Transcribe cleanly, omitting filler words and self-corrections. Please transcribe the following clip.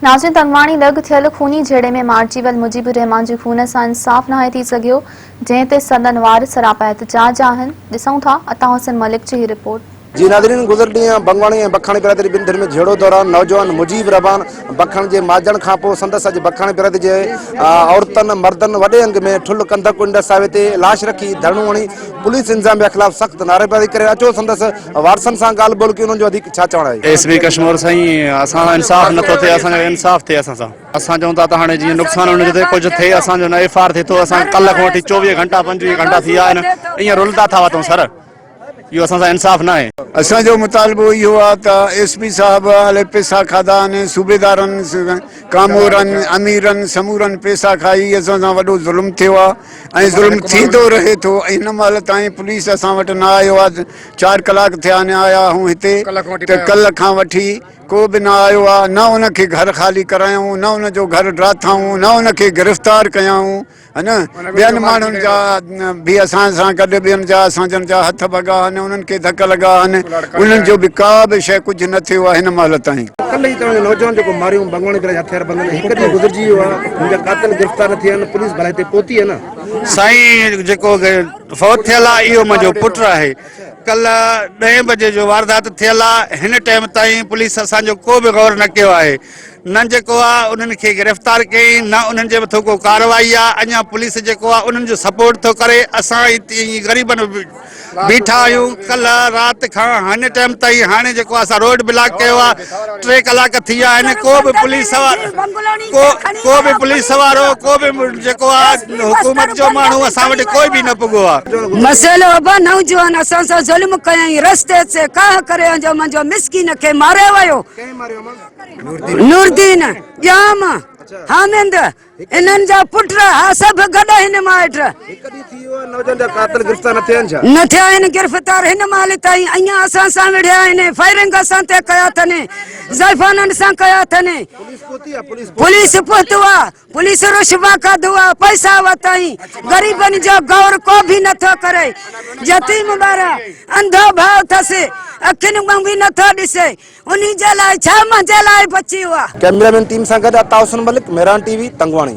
ناظرين تنگواڻي لڳ ٿيل خوني جهيڙي ۾ مارجي ويل مجيب الرحمان جي خون سان انصاف ناهي ٿي سگهيو جنهن تي سندن وارث سراپا احتجاج آهن ڏسون ٿا عطا حسين ملڪ جي هي رپورٽ. جي ناظرين گذريل ڏينهن بنگواڻي ۽ بکاڻي برادري ٻن ڌرين ۾ جهيڙو دوران نوجوان مجيب الرحمان بکڻ جي مارجڻ کانپوء سندس اڄ بکاڻي برادري جي عورتن مردن وڏي انگ ۾ ٺل ڪنڌڪ انڊس هاء وي تي لاش رکي ڌرڻو هڻي پوليس انتظاميا خلاف سخت نعريبازي ڪري اچو سندس وارثن سان ڳالهه ٻولهه ڪئي انهن جو وڌيڪ ڇا چوڻ آهي. ايس پي ڪشمور سائين اسان سان انصاف نٿو ٿئي اسان جو انصاف ٿئي اسان سان اسان چئون ٿا ته هاڻي جيئن نقصان ان جو ٿئي ڪجهه ٿئي اسان جو نه ايف آر ٿئي ٿو اسان ڪلهه کان وٺي 24 گهنٽا 25 گهنٽا ٿي ويا آهن ائين رلندا ٿا وتون سر اهو اسان سان انصاف نه آهي. اسان جو مطالبو اهو آهي ته ايس پي صاحب الائي پيسا کاڌا آهن صوبيدارن ڪامورن اميرن سمورن پيسا کائي اسان سان وڏو ظلم ٿيو آهي ۽ ظلم ٿيندو رهي ٿو ۽ هن مهل تائين پوليس اسان وٽ نه آيو آهي چار ڪلاڪ ٿيا آهن آيا آهيون هتي ته ڪلهه کان وٺي ڪو به نه آيو آهي نه ان کي گهر خالي ڪرايائون نه ان جو گهر ڊاٿائون نه ان کي گرفتار ڪيائون هن ٻين ماڻهن جا به اسان سان گڏ ٻين جا اسان جن جا هٿ ڀڳا آهن انهن کي ڌڪ لڳا آهن انهن جو به ڪا به شيء ڪجهه نه ٿيو آهي هن مهل تائين. ڪلهه ئي توهان جو نوجوان جيڪو ماريون بنگواڻي ڪري هٿيار بندن هڪ ڏينهن گذرجي ويو آهي هن جا قاتل گرفتار نه ٿيا آهن پوليس ڀلا هتي پهتي آهي نه. سائين جيڪو فوت ٿيل آهي اهو منهنجو پٽ آهي ڪلهه ڏهين بجي جو واردات ٿيل آهي هن ٽائيم تائين پوليس اسان جو ڪو به غور نه ڪيو آهي نه جيڪو آ انهن کي گرفتار ڪيائين نه انهن جي مٿو ڪو ڪارروائي آ اڃا پوليس جيڪو آ انهن جو سپورٽ ٿو ڪري اسان هتي غريبن بيٺا آهيون ڪلهه رات کان هن ٽائيم تائين هاڻي جيڪو اسان روڊ بلاڪ ڪيو آ ٽي ڪلاڪ ٿي ويا آهن ڪو به پوليس وارو ڪو ڪو به پوليس وارو ڪو به جيڪو آ حڪومت جو ماڻهو اسان وٽ ڪوئي به نه پڳو آ. مسئلو ابا نوجوان اسان سان ظلم ڪيائين رستي تي ڪاهه ڪري انجو منهنجو مسڪين کي ماري ويو. نوردين، ڄام، حامد، انهن جا پٽ ها سڀ گڏ آهن مائٽ. نه ٿيا آهن گرفتار هن مهل تائين اڃا اسان سان وڙهيا آهن فائرنگ اسان تي ڪيا اٿن زائفانن سان ڪيا اٿن پوليس پهتو آ پوليس رشوت کاڌو آ پئسا ورتائين غريبن جو غور ڪو به نٿو ڪري يتيم ٻار انڌو ڀاء اٿس اکين مان به نٿو ڏسي انهي جي لاء ڇا منهنجي لاء بچي هئا. ڪئميرا مين ٽيم سان گڏ عطا حسن ملڪ، مهراڻ ٽي وي، تنگواڻي.